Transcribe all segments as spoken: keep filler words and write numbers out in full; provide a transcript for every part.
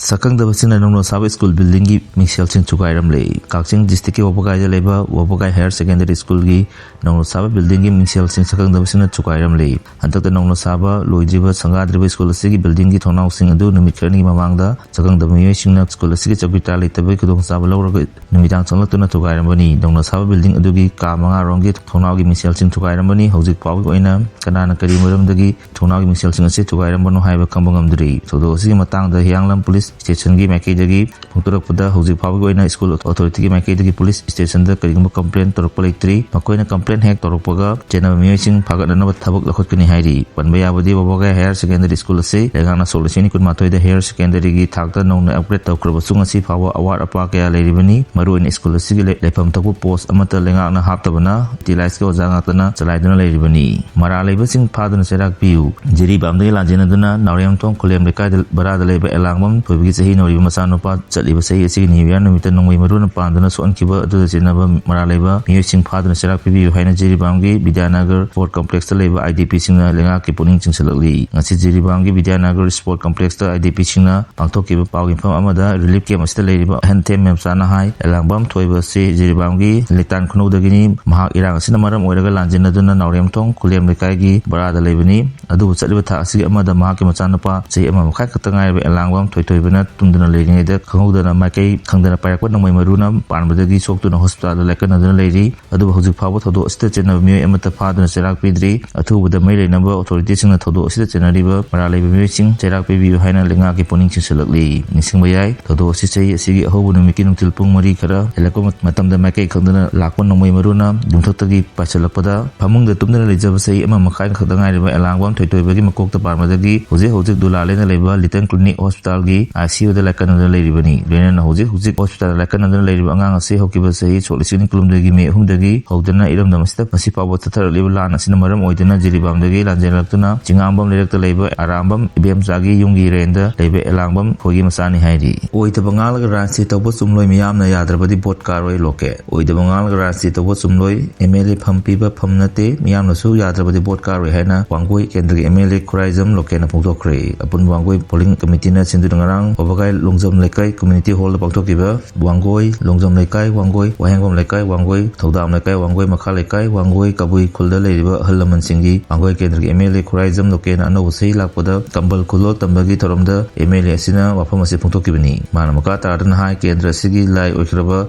ꯁꯛꯈꯪꯗꯕꯁꯤꯡꯅ ꯅꯧꯅ ꯁꯥꯕ ꯁ꯭ꯀꯨꯜ ꯕꯤꯜꯗꯤꯡꯒꯤ ꯃꯤꯡꯁꯦꯜꯁꯤꯡ ꯊꯨꯒꯥꯏꯔꯝꯂꯦ꯫ ꯀꯛꯆꯤꯡ ꯗꯤꯁꯇ꯭ꯔꯤꯛꯀꯤ ꯋꯥꯕꯒꯥꯏꯗ ꯂꯩꯕ ꯋꯥꯕꯒꯥꯏ ꯍꯥꯌꯔ ꯁꯦꯀꯦꯟꯗꯔꯤ ꯁ꯭ꯀꯨꯜꯒꯤ ꯅꯧꯅ ꯁꯥꯕ ꯕꯤꯜꯗꯤꯡꯒꯤ ꯃꯤꯡꯁꯦꯜꯁꯤꯡ ꯁꯛꯈꯪꯗꯕꯁꯤꯡꯅ ꯊꯨꯒꯥꯏꯔꯝꯂꯦ꯫ ꯍꯟꯗꯛꯇ ꯅꯧꯅ ꯁꯥꯕ ꯂꯣꯏꯗ꯭ꯔꯤꯕ ꯁꯪꯒꯥꯗ꯭ꯔꯤꯕ ꯁ꯭ꯀꯨꯜ ꯑꯁꯤꯒꯤ ꯕꯤꯜꯗꯤꯡꯒꯤ ꯊꯣꯡꯅꯥꯎꯁꯤꯡ ꯑꯗꯨ ꯅꯨꯃꯤꯠ ꯈꯔꯅꯤꯒꯤ ꯃꯃꯥꯡꯗ ꯁꯛꯈꯪꯗꯕ ꯃꯤꯑꯣꯏꯁꯤꯡꯅ ꯁ꯭ꯀꯨꯜ ꯑꯁꯤꯒꯤ ꯆꯧꯀꯤꯗꯥꯔ ꯂꯩꯇꯕꯒꯤ ꯈꯨꯗꯣꯡꯆꯥꯕ ꯂꯧꯔꯒ ꯅꯨꯃꯤꯗꯥꯡ ꯆꯪꯂꯛꯇꯨꯅ ꯊꯨꯒꯥꯏꯔꯝꯕꯅꯤ꯫ ꯅꯧꯅ ꯁꯥꯕ ꯕꯤꯜꯗꯤꯡ ꯑꯗꯨꯒꯤ ꯀꯥ ꯃꯉꯥꯔꯣꯝꯒꯤ ꯊꯣꯡꯅꯥꯎꯒꯤ ꯃꯤꯡꯁꯦꯜꯁꯤꯡ ꯊꯨꯒꯥꯏꯔꯝꯕꯅꯤ꯫ ꯍꯧꯖꯤꯛ ꯐꯥꯎꯕꯒꯤ ꯑꯣꯏꯅ ꯀꯅꯥꯅ ꯀꯔꯤ ꯃꯔꯝꯗꯒꯤ ꯊꯣꯡꯅꯥꯎꯒꯤ ꯃꯤꯡꯁꯦꯜꯁꯤꯡ ꯑꯁꯤ ꯊꯨꯒꯥꯏꯔꯝꯕꯅꯣ ꯍꯥꯏꯕ ꯈꯪꯕ ꯉꯝꯗ꯭ꯔꯤ꯫ ꯊꯧꯗꯣꯛ ꯑꯁꯤꯒꯤ ꯃꯇꯥꯡꯗ ꯍꯤꯌꯥꯡꯂꯝ ꯄꯨꯂꯤꯁ ꯁ꯭ꯇꯦꯁꯟꯒꯤ ꯃꯥꯏꯀꯩꯗꯒꯤ ꯐꯣꯡꯗꯣꯔꯛꯄꯗ, ꯍꯧꯖꯤꯛ ꯐꯥꯎꯕꯒꯤ ꯑꯣꯏꯅ ꯁ꯭ꯀꯨꯜ ꯑꯣꯊꯣꯔꯤꯇꯤꯒꯤ ꯃꯥꯏꯀꯩꯗꯒꯤ ꯄꯨꯂꯤꯁ ꯁ꯭ꯇꯦꯁꯟꯗ ꯀꯔꯤꯒꯨꯝꯕ ꯀꯝꯄ꯭ꯂꯦꯟ ꯇꯧꯔꯛꯄ ꯂꯩꯇ꯭ꯔꯤ꯫ ꯃꯈꯣꯏꯅ ꯀꯝꯄ꯭ꯂꯦꯟ ꯍꯦꯛ ꯇꯧꯔꯛꯄꯒ ꯆꯦꯟꯅꯕ ꯃꯤꯑꯣꯏꯁꯤꯡ ꯐꯥꯒꯠꯅꯅꯕ ꯊꯕꯛ ꯂꯧꯈꯠꯀꯅꯤ ꯍꯥꯏꯔꯤ꯫ ꯄꯟꯕ ꯌꯥꯕꯗꯤ, ꯋꯥꯕꯒꯥꯏ ꯍꯥꯌꯔ ꯁꯦꯀꯦꯟꯗꯔꯤ ꯁ꯭ꯀꯨꯜ ꯑꯁꯤ ꯂꯩꯉꯥꯛꯅ ꯁꯣꯛ ꯂꯤꯁꯤꯡ ꯑꯅꯤ ꯀꯨꯟꯃꯥꯊꯣꯏꯗ ꯍꯥꯌꯔ ꯁꯦꯀꯦꯟꯗꯔꯤꯒꯤ ꯊꯥꯛꯇ ꯅꯧꯅ ꯑꯞꯒ꯭ꯔꯦꯗ ꯇꯧꯈ꯭ꯔꯕꯁꯨ, ꯉꯁꯤ ꯐꯥꯎꯕ ꯑꯋꯥꯠ ꯑꯄꯥ ꯀꯌꯥ ꯂꯩꯔꯤꯕꯅꯤ꯫ ꯃꯔꯨꯑꯣꯏꯅ ꯁ꯭ꯀꯨꯜ ꯑꯁꯤꯒꯤ ꯂꯩ-, ꯂꯩꯐꯝ ꯊꯣꯛꯄ ꯄꯣꯁ ꯑꯃꯠꯇ ꯂꯩꯉꯥꯛꯅ ꯍꯥꯞꯇꯕꯅ, ꯇꯤꯂꯥꯏꯁꯀꯤ ꯑꯣꯖꯥ ꯉꯥꯛꯇꯅ ꯆꯂꯥꯏꯗꯨꯅ ꯂꯩꯔꯤꯕꯅꯤ꯫ ꯃꯔꯥꯜ ꯂꯩꯕꯁꯤꯡ ꯐꯥꯗꯨꯅ ꯆꯩꯔꯥꯛ ꯄꯤꯌꯨ꯫ ꯖꯤꯔꯤꯕꯥꯝꯗꯒꯤ ꯂꯥꯟꯖꯦꯟꯅꯗꯨꯅ ꯅꯥꯎꯔꯦꯝꯊꯣꯡ ꯈꯨꯂꯦꯝ ꯂꯩꯀꯥꯏꯗ ꯕꯔꯥꯗ ꯂꯩꯕ ꯑꯦꯂꯥꯡꯕꯝ ꯊꯣꯏꯕꯒꯤ ꯆꯍꯤ ꯅꯧꯔꯤꯕ ꯃꯆꯥꯅꯨꯄꯥ ꯆꯠꯂꯤꯕ ꯆꯍꯤ ꯑꯁꯤꯒꯤ ꯅ꯭ꯌꯨ ꯌꯔ ꯅꯨꯃꯤꯠꯇ ꯅꯣꯡꯃꯩ ꯃꯔꯨꯅ ꯄꯥꯟꯗꯨꯅ ꯁꯣꯛꯍꯟꯈꯤꯕ ꯑꯗꯨꯗ ꯆꯦꯟꯅꯕ ꯃꯔꯥꯜ ꯂꯩꯕ ꯃꯤꯑꯣꯏꯁꯤꯡ ꯐꯥꯗꯨꯅ ꯆꯩꯔꯥꯛ ꯄꯤꯕꯤꯌꯨ ꯍꯥꯏꯅ ꯖꯤꯔꯤꯕꯥꯝꯒꯤ ꯕꯤꯗ꯭ꯌꯥꯅꯒꯔ ꯁ꯭ꯄꯣꯔꯠ ꯀꯝꯄ꯭ꯂꯦꯛꯁꯇ ꯂꯩꯕ IDPꯁꯤꯡꯅ ꯂꯩꯉꯥꯛꯀꯤ ꯄꯨꯛꯅꯤꯡ ꯆꯤꯡꯁꯤꯜꯂꯛꯂꯤ꯫ ꯉꯁꯤ ꯖꯤꯔꯤꯕꯥꯝꯒꯤ ꯕꯤꯗ꯭ꯌꯥꯅꯒꯔ ꯁ꯭ꯄꯣꯔꯠ ꯀꯝꯄ꯭ꯂꯦꯛꯁꯇ IDPꯁꯤꯡꯅ ꯄꯥꯡꯊꯣꯛꯈꯤꯕ ꯄꯥꯎꯒꯤ ꯃꯤꯐꯝ ꯑꯃꯗ ꯔꯤꯂꯤꯐ ꯀꯦꯝꯞ ꯑꯁꯤꯗ ꯂꯩꯔꯤꯕ ꯑꯍꯟ ꯊꯦꯝ ꯃꯦꯝꯆꯥꯅ ꯍꯥꯏ, ꯑꯦꯂꯥꯡꯕꯝ ꯊꯣꯏꯕ ꯑꯁꯤ ꯖꯤꯔꯤꯕꯥꯝꯒꯤ ꯂꯤꯇꯥꯟ ꯈꯨꯅꯧꯗꯒꯤꯅꯤ꯫ ꯃꯍꯥꯛ ꯏꯔꯥꯡ ꯑꯁꯤꯅ ꯃꯔꯝ ꯑꯣꯏꯔꯒ ꯂꯥꯟꯖꯦꯟꯅꯗꯨꯅ ꯅꯥꯎꯔꯦꯝꯊꯣꯡ ꯈꯨꯂꯦꯝ ꯂꯩꯀꯥꯏꯒꯤ ꯕꯔꯥꯗ ꯂꯩꯕꯅꯤ꯫ ꯑꯗꯨꯕꯨ ꯆꯠꯂꯤꯕ ꯊꯥ ꯑꯁꯤꯒꯤ ꯑꯃꯗ ꯃꯍꯥꯛꯀꯤ ꯃꯆꯥꯅꯨꯄꯥ ꯆꯍꯤ ꯑꯃ ꯃꯈꯥꯏ ꯈꯛꯇ ꯉꯥꯏꯔꯕ ꯑꯦꯂꯥꯡꯕꯝ ꯊꯣꯏꯊꯣꯏꯕꯅ ꯇꯨꯝꯗꯨꯅ ꯂꯩꯔꯤꯉꯩꯗ ꯈꯪꯍꯧꯗꯅ ꯃꯥꯏꯀꯩ ꯈꯪꯗꯅ ꯄꯥꯏꯔꯛꯄ ꯅꯣꯡꯃꯩ ꯃꯔꯨꯅ ꯄꯥꯟꯕꯗꯒꯤ ꯁꯣꯛꯇꯨꯅ ꯍꯣꯁꯄꯤꯇꯥꯜꯗ ꯂꯥꯏꯀꯠꯅꯗꯨꯅ ꯂꯩꯔꯤ꯫ ꯑꯗꯨꯕꯨ ꯍꯧꯖꯤꯛ ꯐꯥꯎꯕ ꯊꯧꯗꯣꯛ ꯑꯁꯤꯗ ꯆꯦꯟꯅꯕ ꯃꯤꯑꯣꯏ ꯑꯃꯠꯇ ꯐꯥꯗꯨꯅ ꯆꯩꯔꯥꯛ ꯄꯤꯗ꯭ꯔꯤ꯫ ꯑꯊꯨꯕꯗ ꯃꯔꯤ ꯂꯩꯅꯕ ꯑꯣꯊꯣꯔꯤꯇꯤꯁꯤꯡꯅ ꯊꯧꯗꯣꯛ ꯑꯁꯤꯗ ꯆꯦꯟꯅꯔꯤꯕ ꯃꯔꯥꯜ ꯂꯩꯕ ꯃꯤꯑꯣꯏꯁꯤꯡ ꯆꯩꯔꯥꯛ ꯄꯤꯕꯤꯌꯨ ꯍꯥꯏꯅ ꯂꯩꯉꯥꯛꯀꯤ ꯄꯨꯛꯅꯤꯡ ꯆꯤꯡꯁꯤꯜꯂꯛꯂꯤ꯫ ꯅꯤꯡꯁꯤꯡꯕ ꯌꯥꯏ, ꯊꯧꯗꯣꯛ ꯑꯁꯤ ꯆꯍꯤ ꯑꯁꯤꯒꯤ ꯑꯍꯧꯕ ꯅꯨꯃꯤꯠꯀꯤ ꯅꯨꯡꯊꯤꯜ ꯄꯨꯡ ꯃꯔꯤ ꯈꯔ ꯍꯦꯜꯂꯛꯄ ꯃꯇꯝꯗ ꯃꯥꯏꯀꯩ ꯈꯪꯗꯅ ꯂꯥꯛꯄ ꯅꯣꯡꯃꯩ ꯃꯔꯨꯅ ꯌꯨꯝꯊꯛꯇꯒꯤ ꯄꯥꯏꯁꯤꯜꯂꯛꯄꯗ, ꯐꯃꯨꯡꯗ ꯇꯨꯝꯗꯨꯅ ꯂꯩꯖꯕ ꯆꯍꯤ ꯑꯃ ꯃꯈꯥꯏ ꯈꯛꯇ ꯉꯥꯏꯔꯤꯕ ꯑꯦꯂꯥꯡꯕꯝ ꯊꯣꯏꯊꯣꯏꯕꯒꯤ ꯃꯀꯣꯛꯇ ꯄꯥꯟꯕꯗꯒꯤ ꯍꯧꯖꯤꯛ ꯍꯧꯖꯤꯛ ꯗꯨꯂꯥꯂꯦꯟꯗ ꯂꯩꯕ ꯂꯤꯇꯜ ꯀ꯭ꯂꯤꯅꯤꯛ ꯍꯣꯁꯄꯤꯇꯥꯜꯒꯤ ICUꯗ ꯂꯥꯏꯀꯠꯅꯗꯨꯅ ꯂꯩꯔꯤꯕꯅꯤ꯫ ꯂꯣꯏꯅꯅ ꯍꯧꯖꯤꯛ ꯍꯧꯖꯤꯛ ꯍꯣꯁꯄꯤꯇꯥꯜꯗ ꯂꯥꯏꯀꯠꯅꯗꯨꯅ ꯂꯩꯔꯤꯕ ꯑꯉꯥꯡ ꯑꯁꯤ ꯍꯧꯈꯤꯕ ꯆꯍꯤ ꯁꯣꯛ ꯂꯤꯁꯤꯡ ꯑꯅꯤ ꯀꯨꯟꯍꯨꯝꯗꯣꯏꯒꯤ ꯃꯦ ꯑꯍꯨꯝꯗꯒꯤ ꯍꯧꯗꯨꯅ ꯏꯔꯝꯗꯝ ꯑꯁꯤꯗ ꯉꯁꯤ ꯐꯥꯎꯕ ꯆꯠꯊꯔꯛꯂꯤꯕ ꯂꯥꯟ ꯑꯁꯤꯅ ꯃꯔꯝ ꯑꯣꯏꯗꯨꯅ ꯖꯤꯔꯤꯕꯥꯝꯗꯒꯤ ꯂꯥꯟꯖꯦꯜꯂꯛꯇꯨꯅ ꯆꯤꯉꯥꯝꯕꯝ ꯂꯩꯔꯛꯇ ꯂꯩꯕ ꯑꯔꯥꯝꯕꯝ ꯏꯕꯦꯝꯆꯥꯒꯤ ꯌꯨꯝꯒꯤ ꯔꯦꯟꯗ ꯂꯩꯕ ꯑꯦꯂꯥꯡꯕꯝ ꯈꯣꯏꯒꯤ ꯃꯆꯥꯅꯤ ꯍꯥꯏꯔꯤ꯫ ꯑꯣꯏꯗꯕ ꯉꯥꯡꯂꯒ ꯔꯥꯖꯅꯤꯇꯤ ꯇꯧꯕ ꯆꯨꯝꯂꯣꯏ, ꯃꯤꯌꯥꯝꯅ ꯌꯥꯗ꯭ꯔꯕꯗꯤ ꯚꯣꯠ ꯀꯥꯔꯣꯏ ꯂꯣꯀꯦ꯫ ꯑꯣꯏꯗꯕ ꯉꯥꯡꯂꯒ ꯔꯥꯖꯅꯤꯇꯤ ꯇꯧꯕ ꯆꯨꯝꯂꯣꯏ, MLA ꯐꯝ ꯄꯤꯕ ꯐꯝ ꯅꯠꯇꯦ, ꯃꯤꯌꯥꯝꯅꯁꯨ ꯌꯥꯗ꯭ꯔꯕꯗꯤ ꯚꯣꯠ ꯀꯥꯔꯣꯏ ꯍꯥꯏꯅ ꯋꯥꯡꯒꯣꯏ ꯀꯦꯟꯗ꯭ꯔꯒꯤ MLA ꯈꯨꯔꯥꯏꯖꯝ ꯂꯣꯀꯦꯅ ꯐꯣꯡꯗꯣꯛꯈ꯭ꯔꯦ꯫ ꯑꯄꯨꯟꯕ ꯋꯥꯡꯒꯣꯏ ꯄꯣꯂꯤꯡ ꯀꯃꯤꯇꯤꯅ ꯁꯤꯟꯗꯨꯅ ꯉꯔꯥꯡ ꯋꯥꯕꯒꯥꯏ ꯂꯣꯡꯖꯝ ꯂꯩꯀꯥꯏ ꯀꯝꯃ꯭ꯌꯨꯅꯤꯇꯤ ꯍꯣꯜꯗ ꯄꯥꯡꯊꯣꯛꯈꯤꯕ ꯋꯥꯡꯒꯣꯏ ꯂꯣꯡꯖꯝ ꯂꯩꯀꯥꯏ, ꯋꯥꯡꯒꯣꯏ ꯋꯥꯍꯦꯡꯕꯝ ꯂꯩꯀꯥꯏ, ꯋꯥꯡꯒꯣꯏ ꯊꯧꯗꯥꯝ ꯂꯩꯀꯥꯏ, ꯋꯥꯡꯒꯣꯏ ꯃꯈꯥ ꯂꯩꯀꯥꯏ, ꯋꯥꯡꯒꯣꯏ ꯀꯕꯨꯏ ꯈꯨꯜꯗ ꯂꯩꯔꯤꯕ ꯑꯍꯜ ꯂꯃꯟꯁꯤꯡꯒꯤ ꯋꯥꯡꯒꯣꯏ ꯀꯦꯟꯗ꯭ꯔꯒꯤ ꯑꯦꯝ ꯑꯦꯜ ꯑꯦ ꯈꯨꯔꯥꯏꯖꯝ ꯂꯣꯀꯦꯟꯅ ꯑꯅꯧꯕ ꯆꯍꯤ ꯂꯥꯛꯄꯗ ꯀꯝꯕꯜ ꯈꯨꯗꯣꯜ ꯇꯝꯕꯒꯤ ꯊꯧꯔꯝꯗ ꯑꯦꯝ ꯑꯦꯜ ꯑꯦ ꯑꯁꯤꯅ ꯋꯥꯐꯝ ꯑꯁꯤ ꯐꯣꯡꯗꯣꯛꯈꯤꯕꯅꯤ꯫ ꯃꯥꯅ ꯃꯈꯥ ꯇꯥꯗꯨꯅ ꯍꯥꯏ, ꯀꯦꯟꯗ꯭ꯔ ꯑꯁꯤꯒꯤ ꯂꯥꯏ ꯑꯣꯏꯈ꯭ꯔꯕ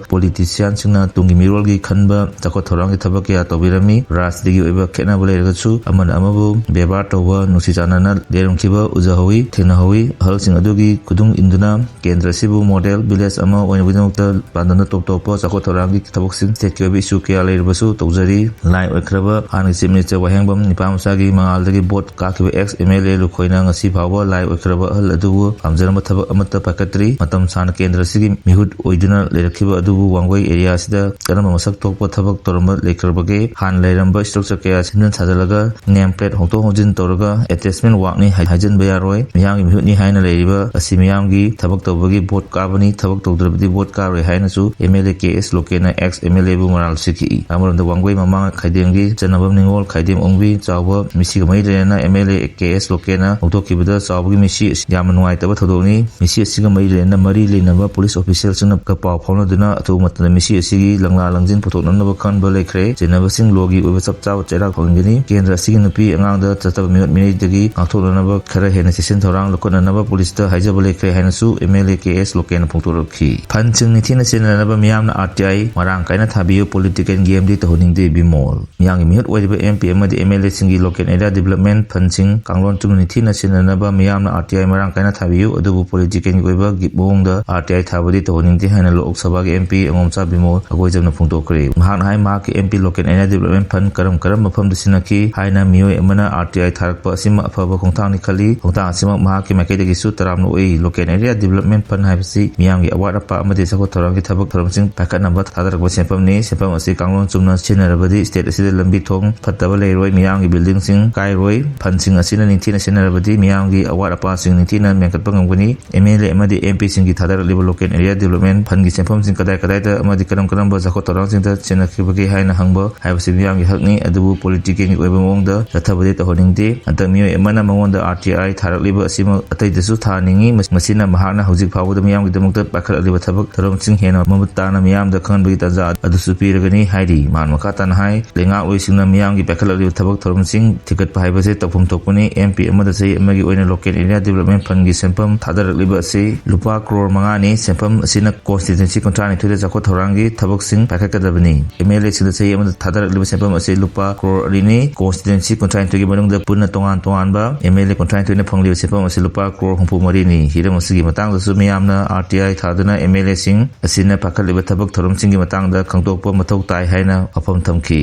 ꯄꯣꯂꯤꯇꯤꯁꯤꯌꯥꯟꯁꯤꯡꯅ ꯇꯨꯡꯒꯤ ꯃꯤꯔꯣꯜꯒꯤ ꯈꯟꯕ ꯆꯥꯎꯈꯠ ꯊꯧꯔꯥꯡꯒꯤ ꯊꯕꯛ ꯀꯌꯥ ꯇꯧꯕꯤꯔꯝꯃꯤ꯫ ꯔꯥꯖꯅꯤꯇꯤꯒꯤ ꯑꯣꯏꯕ ꯈꯦꯠꯅꯕ ꯂꯩꯔꯒꯁꯨ ꯑꯃꯅ ꯑꯃꯕꯨ ꯕꯦꯕꯥꯔ ꯇꯧꯕ, ꯅꯨꯡꯁꯤ ꯆꯥꯟꯅꯅ ꯂꯩꯔꯝꯈꯤꯕ ꯎꯖꯍꯧꯋꯤ, ꯊꯦꯡꯅꯍꯧꯋꯤ꯫ ꯑꯍꯜꯁꯤꯡ ꯑꯗꯨꯒꯤ ꯈꯨꯗꯨꯡ ꯏꯟꯗꯨꯅ ꯀꯦꯟꯗ꯭ꯔ ꯑꯁꯤꯕꯨ ꯃꯣꯗꯦꯜ ꯚꯤꯂꯦꯖ ꯑꯃ ꯑꯣꯏꯅꯕꯒꯤꯗꯃꯛꯇ ꯄꯥꯟꯗꯝꯗ ꯇꯣꯞ ꯇꯣꯞꯄ ꯆꯥꯎꯈꯠ ꯊꯧꯔꯥꯡꯒꯤ ꯊꯕꯛꯁꯤꯡ ꯁ꯭ꯇꯦꯠꯀꯤ ꯑꯣꯏꯕ ꯏꯁꯨ ꯀꯌꯥ ꯂꯩꯔꯕꯁꯨ ꯇꯧꯖꯔꯤ꯫ ꯂꯥꯏ ꯑꯣꯏꯈ꯭ꯔꯕ ꯍꯥꯟꯅꯒꯤ ꯆꯤꯐ ꯃꯤꯅꯤꯁꯇꯔ ꯋꯥꯍꯦꯡꯕꯝ ꯅꯤꯄꯥ ꯃꯆꯥꯒꯤ ꯃꯉꯥꯜꯗꯒꯤ ꯚꯣꯠ ꯀꯥꯈꯤꯕ ꯑꯦꯛꯁ ꯑꯦꯝ ꯑꯦꯜ ꯑꯦ ꯂꯨꯈꯣꯏꯅ ꯉꯁꯤ ꯐꯥꯎꯕ ꯂꯥꯏ ꯑꯣꯏꯈ꯭ꯔꯕ ꯑꯍꯜ ꯑꯗꯨꯕꯨ ꯄꯥꯝꯖꯔꯝꯕ ꯊꯕꯛ ꯑꯃꯠꯇ ꯄꯥꯏꯈꯠꯇ꯭ꯔꯤ꯫ ꯃꯇꯝ ꯁꯥꯡꯅ ꯀꯦꯟꯗ꯭ꯔ ꯑꯁꯤꯒꯤ ꯃꯤꯍꯨꯠ ꯑꯣꯏꯗꯨꯅ ꯂꯩꯔꯛꯈꯤꯕ ꯑꯗꯨꯕꯨ ꯋꯥꯡꯒꯣꯏ ꯑꯦꯔꯤꯌꯥ ꯑꯁꯤꯗ ꯀꯔꯝꯕ ꯃꯁꯛ ꯊꯣꯛꯄ ꯊꯕꯛ ꯇꯧꯔꯝꯕ ꯂꯩꯈ꯭ꯔꯕꯒꯦ? ꯍꯥꯟꯅ ꯂꯩꯔꯝꯕ ꯏꯁꯇ꯭ꯔꯛꯆꯔ ꯀꯌꯥ ꯁꯦꯝꯖꯤꯟ ꯁꯥꯖꯤꯜꯂꯒ ꯅꯦꯝ ꯄ꯭ꯂꯦꯠ ꯍꯣꯡꯗꯣꯛ ꯍꯣꯡꯖꯤꯟ ꯇꯧꯔꯒ ꯑꯦꯇꯦꯆꯃꯦꯟ ꯋꯥꯛꯅꯤ ꯍꯥꯏ-, ꯍꯥꯏꯖꯤꯟꯕ ꯌꯥꯔꯣꯏ꯫ ꯃꯤꯌꯥꯝꯒꯤ ꯃꯤꯍꯨꯠꯅꯤ ꯍꯥꯏꯅ ꯂꯩꯔꯤꯕ ꯑꯁꯤ ꯃꯤꯌꯥꯝꯒꯤ ꯊꯕꯛ ꯇꯧꯕꯒꯤ ꯚꯣꯠ ꯀꯥꯕꯅꯤ, ꯊꯕꯛ ꯇꯧꯗ꯭ꯔꯕꯗꯤ ꯚꯣꯠ ꯀꯥꯔꯣꯏ ꯍꯥꯏꯅꯁꯨ M L A K S ꯂꯣꯀꯦꯟꯅ ꯑꯦꯛꯁ ꯑꯦꯝ ꯑꯦꯜ ꯑꯦꯕꯨ ꯃꯔꯥꯜ ꯁꯤꯈꯤ꯫ ꯑꯃꯔꯣꯝꯗ ꯋꯥꯡꯒꯣꯏ ꯃꯃꯥꯡ ꯈꯥꯏꯗꯦꯝꯒꯤ ꯆꯟꯅꯕꯝ ꯅꯤꯉꯣꯜ ꯈꯥꯏꯗꯦꯝ ꯑꯣꯡꯕꯤ ꯆꯥꯎꯕ ꯃꯤꯁꯤꯒ ꯃꯔꯤ ꯂꯩꯅꯅ M L A K S ꯂꯣꯀꯦꯟꯅ ꯍꯧꯗꯣꯛꯈꯤꯕꯗ ꯆꯥꯎꯕꯒꯤ ꯃꯤꯁꯤ ꯑꯁꯤ ꯌꯥꯝꯅ ꯅꯨꯡꯉꯥꯏꯇꯕ ꯊꯧꯗꯣꯛꯅꯤ꯫ ꯃꯤꯁꯤ ꯑꯁꯤꯒ ꯃꯔꯤ ꯂꯩꯅꯅ ꯃꯔꯤ ꯂꯩꯅꯕ ꯄꯨꯂꯤꯁ ꯑꯣꯐꯤꯁꯤꯌꯦꯜꯁꯤꯡꯅ ꯄꯥꯎ ꯐꯥꯎꯅꯗꯨꯅ ꯑꯊꯨꯕ ꯃꯇꯝꯗ ꯃꯤꯁꯤ ꯑꯁꯤꯒꯤ ꯂꯪꯂꯥ ꯂꯪꯖꯤꯟ ꯄꯨꯊꯣꯛꯅꯅꯕ ꯈꯟꯕ ꯂꯩꯈ꯭ꯔꯦ꯫ ꯆꯤꯡꯅꯕꯁꯤꯡ ꯂꯣꯒꯤ ꯑꯣꯏꯕ ꯆꯞ ꯆꯥꯕ ꯆꯩꯔꯥꯛ ꯐꯪꯒꯅꯤ꯫ ꯀꯦꯟꯗ꯭ꯔ ꯑꯁꯤꯒꯤ ꯅꯨꯄꯤ ꯑꯉꯥꯡꯗ ꯆꯠꯇꯕ ꯃꯤꯑꯣꯠ ꯃꯤꯅꯩꯗꯒꯤ ꯉꯥꯛꯊꯣꯛꯅꯅꯕ ꯈꯔ ꯍꯦꯟꯅ ꯆꯦꯛꯁꯤꯟ ꯊꯧꯔꯥꯡ ꯂꯧꯈꯠꯅꯅꯕ ꯄꯨꯂꯤꯁꯇ ꯍꯥꯏꯖꯕ ꯂꯩꯈ꯭ꯔꯦ ꯍꯥꯏꯅꯁꯨ M L A K S ꯂꯣꯀꯦꯟꯅ ꯐꯣꯡꯗꯣꯔꯛꯈꯤ꯫ ꯐꯟꯁꯤꯡ ꯅꯤꯡꯊꯤꯅ ꯁꯤꯖꯤꯟꯅꯅꯕ ꯃꯤꯌꯥꯝꯅ ꯑꯥꯔ ꯇꯤ ꯑꯥꯏ ꯃꯔꯥꯡ ꯀꯥꯏꯅ ꯊꯥꯕꯤꯌꯨ, ꯄꯣꯂꯤꯇꯤꯀꯦꯜ ꯒꯦꯝꯗꯤ ꯇꯧꯍꯟꯅꯤꯡꯗꯦ ꯕꯤꯃꯣꯜ꯫ ꯃꯤꯌꯥꯝꯒꯤ ꯃꯤꯍꯨꯠ ꯑꯣꯏꯔꯤꯕ ꯑꯦꯝ ꯄꯤ ꯑꯃꯗꯤ ꯑꯦꯝ ꯑꯦꯜ ꯑꯦꯁꯤꯡꯒꯤ ꯂꯣꯀꯦꯜ ꯑꯦꯔꯤꯌꯥ ꯗꯤꯕꯂꯞꯃꯦꯟ ꯐꯟꯁꯤꯡ ꯀꯥꯡꯂꯣꯟ ꯆꯨꯝꯅ ꯅꯤꯡꯊꯤꯅ ꯁꯤꯖꯤꯟꯅꯅꯕ ꯃꯤꯌꯥꯝꯅ ꯑꯥꯔ ꯇꯤ ꯑꯥꯏ ꯃꯔꯥꯡ ꯀꯥꯏꯅ ꯊꯥꯕꯤꯌꯨ, ꯑꯗꯨꯕꯨ ꯄꯣꯂꯤꯇꯤꯀꯦꯜꯒꯤ ꯑꯣꯏꯕ ꯒꯤ-, ꯃꯑꯣꯡꯗ ꯑꯥꯔ ꯇꯤ ꯑꯥꯏ ꯊꯥꯕꯗꯤ ꯇꯧꯍꯟꯅꯤꯡꯗꯦ ꯍꯥꯏꯅ ꯂꯣꯛ ꯁꯚꯥꯒꯤ ꯑꯦꯝ ꯄꯤ ꯑꯉꯣꯝꯆꯥ ꯕꯤꯃꯣꯜ ꯑꯒꯣꯏꯖꯝꯅ ꯐꯣꯡꯗꯣꯛꯈ꯭ꯔꯦ꯫ ꯃꯍꯥꯛꯅ ꯍꯥꯏ, ꯃꯍꯥꯛꯀꯤ M P local area development fund ꯀꯔꯝ ꯀꯔꯝꯕ ꯃꯐꯝꯗ ꯁꯤꯖꯤꯟꯅꯈꯤ ꯍꯥꯏꯅ ꯃꯤꯑꯣꯏ ꯑꯃꯅ ꯑꯥꯔ ꯇꯤ ꯑꯥꯏ ꯊꯥꯔꯛꯄ ꯑꯁꯤꯃ ꯑꯐꯕ ꯈꯣꯡꯊꯥꯡꯅꯤ ꯈꯜꯂꯤ꯫ ꯈꯣꯡꯊꯥꯡ ꯑꯁꯤꯃꯛ ꯃꯍꯥꯛꯀꯤ ꯃꯥꯏꯀꯩꯗꯒꯤꯁꯨ ꯇꯔꯥꯝꯅ ꯑꯣꯛꯏ꯫ ꯂꯣꯀꯦꯜ ꯑꯦꯔꯤꯌꯥ ꯗꯤꯕꯂꯞꯃꯦꯟ ꯐꯟ ꯍꯥꯏꯕꯁꯤ ꯃꯤꯌꯥꯝꯒꯤ ꯑꯋꯥꯠ ꯑꯄꯥ ꯑꯃꯗꯤ ꯆꯥꯎꯈꯠ ꯊꯧꯔꯥꯡꯒꯤ ꯊꯕꯛ ꯊꯧꯔꯝꯁꯤꯡ ꯄꯥꯏꯈꯠꯅꯕ ꯊꯥꯗꯔꯛꯄ ꯁꯦꯟꯐꯝꯅꯤ꯫ ꯁꯦꯟꯐꯝ ꯑꯁꯤ ꯀꯥꯡꯂꯣꯟ ꯆꯨꯝꯅ ꯁꯤꯖꯤꯟꯅꯔꯕꯗꯤ ꯁ꯭ꯇꯦꯠ ꯑꯁꯤꯗ ꯂꯝꯕꯤ ꯊꯣꯡ ꯐꯠꯇꯕ ꯂꯩꯔꯣꯏ, ꯃꯤꯌꯥꯝꯒꯤ ꯕꯤꯜꯗꯤꯡꯁꯤꯡ ꯀꯥꯏꯔꯣꯏ꯫ ꯐꯟꯁꯤꯡ ꯑꯁꯤꯅ ꯅꯤꯡꯊꯤꯅ ꯁꯤꯖꯤꯟꯅꯔꯕꯗꯤ ꯃꯤꯌꯥꯝꯒꯤ ꯑꯋꯥꯠ ꯑꯄꯥꯁꯤꯡ ꯅꯤꯡꯊꯤꯅ ꯃꯦꯟꯈꯠꯄ ꯉꯝꯒꯅꯤ꯫ ꯑꯦꯝ ꯑꯦꯜ ꯑꯦ ꯑꯃꯗꯤ ꯑꯦꯝ ꯄꯤꯁꯤꯡꯒꯤ ꯊꯥꯗꯔꯛꯂꯤꯕ ꯂꯣꯀꯦꯜ ꯑꯦꯔꯤꯌꯥ ꯗꯤꯕꯂꯞꯃꯦꯟ ꯐꯟꯒꯤ ꯁꯦꯟꯐꯝꯁꯤꯡ ꯀꯗꯥꯏ ꯀꯗꯥꯏꯗ ꯑꯃꯗꯤ ꯀꯔꯝ ꯀꯔꯝꯕ ꯆꯥꯎꯈꯠ ꯊꯧꯔꯥꯡꯁꯤꯡꯗ ꯁꯤꯖꯤꯟꯅꯈꯤꯕꯒꯦ ꯍꯥꯏꯅ ꯍꯪꯕ ꯍꯥꯏꯕꯁꯤ ꯃꯤꯌꯥꯝꯒꯤ ꯍꯛꯅꯤ, ꯑꯗꯨꯕꯨ ꯄꯣꯂꯤꯇꯤꯀꯦꯜꯒꯤ ꯑꯣꯏꯕ ꯃꯑꯣꯡꯗ ꯆꯠꯊꯕꯗꯤ ꯇꯧꯍꯟꯅꯤꯡꯗꯦ꯫ ꯍꯟꯗꯛ ꯃꯤꯑꯣꯏ ꯑꯃꯅ ꯃꯉꯣꯟꯗ ꯑꯥꯔ ꯇꯤ ꯑꯥꯏ ꯊꯥꯔꯛꯂꯤꯕ ꯑꯁꯤꯃꯛ ꯑꯇꯩꯗꯁꯨ ꯊꯥꯅꯤꯡꯏ꯫ ꯃꯁꯤ ꯃꯁꯤꯅ ꯃꯍꯥꯛꯅ ꯍꯧꯖꯤꯛ ꯐꯥꯎꯕꯗ ꯃꯤꯌꯥꯝꯒꯤꯗꯃꯛꯇ ꯄꯥꯏꯈꯠꯂꯛꯂꯤꯕ ꯊꯕꯛ ꯊꯧꯔꯝꯁꯤꯡ ꯍꯦꯟꯅ ꯃꯃꯨꯠ ꯇꯥꯅ ꯃꯤꯌꯥꯝꯗ ꯈꯪꯍꯟꯕꯒꯤ ꯇꯥꯟꯖꯥ ꯑꯗꯨꯁꯨ ꯄꯤꯔꯒꯅꯤ ꯍꯥꯏꯔꯤ꯫ ꯃꯍꯥꯛꯅ ꯃꯈꯥ ꯇꯥꯅ ꯍꯥꯏ, ꯂꯩꯉꯥꯛꯂꯣꯏꯁꯤꯡꯅ ꯃꯤꯌꯥꯝꯒꯤ ꯄꯥꯏꯈꯠꯂꯛꯂꯤꯕ ꯊꯕꯛ ꯊꯧꯔꯝꯁꯤꯡ ꯊꯤꯒꯠꯄ ꯍꯥꯏꯕꯁꯤ ꯇꯧꯐꯝ ꯊꯣꯛꯄꯅꯤ꯫ ꯑꯦꯝ ꯄꯤ ꯑꯃꯗ ꯆꯍꯤ ꯑꯃꯒꯤ ꯑꯣꯏꯅ Local Area Development Fundꯒꯤ ꯁꯦꯟꯐꯝ ꯊꯥꯗꯔꯛꯂꯤꯕ ꯑꯁꯤ ꯂꯨꯄꯥ ꯀ꯭ꯔꯣꯔ ꯃꯉꯥꯅꯤ꯫ ꯁꯦꯟꯐꯝ ꯑꯁꯤꯅ constituency ꯀꯨꯟꯊ꯭ꯔꯥ ꯅꯤꯊꯣꯏꯗ ꯆꯥꯎꯈꯠ ꯊꯧꯔꯥꯡꯒꯤ ꯊꯕꯛꯁꯤꯡ ꯄꯥꯏꯈꯠꯀꯗꯕꯅꯤ꯫ ꯑꯦꯝ ꯑꯦꯜ ꯑꯦꯁꯤꯡꯗ ꯆꯍꯤ ꯑꯃꯗ ꯊꯥꯗꯔꯛꯂꯤꯕ ꯁꯦꯟꯐꯝ ꯑꯁꯤ ꯂꯨꯄꯥ ꯀ꯭ꯔꯣꯔ ꯑꯅꯤꯅꯤ꯫ Constituency ꯀꯨꯟꯊ꯭ꯔꯥ ꯅꯤꯊꯣꯏꯒꯤ ꯃꯅꯨꯡꯗ ꯄꯨꯟꯅ ꯇꯣꯉꯥꯟ ꯇꯣꯉꯥꯟꯕ ꯑꯦꯝ ꯑꯦꯜ ꯑꯦ ꯀꯨꯟꯊ꯭ꯔꯥ ꯅꯤꯊꯣꯏꯅ ꯐꯪꯂꯤꯕ ꯁꯦꯟꯐꯝ ꯑꯁꯤ ꯂꯨꯄꯥ ꯀ꯭ꯔꯣꯔ ꯍꯨꯝꯐꯨ ꯃꯔꯤꯅꯤ꯫ ꯍꯤꯔꯝ ꯑꯁꯤꯒꯤ ꯃꯇꯥꯡꯗꯁꯨ ꯃꯤꯌꯥꯝꯅ ꯑꯥꯔ ꯇꯤ ꯑꯥꯏ ꯊꯥꯗꯨꯅ ꯑꯦꯝ ꯑꯦꯜ ꯑꯦꯁꯤꯡ ꯑꯁꯤꯅ ꯄꯥꯏꯈꯠꯂꯤꯕ ꯊꯕꯛ ꯊꯧꯔꯝꯁꯤꯡꯒꯤ ꯃꯇꯥꯡꯗ ꯈꯪꯗꯣꯛꯄ ꯃꯊꯧ ꯇꯥꯏ ꯍꯥꯏꯅ ꯋꯥꯐꯝ ꯊꯝꯈꯤ꯫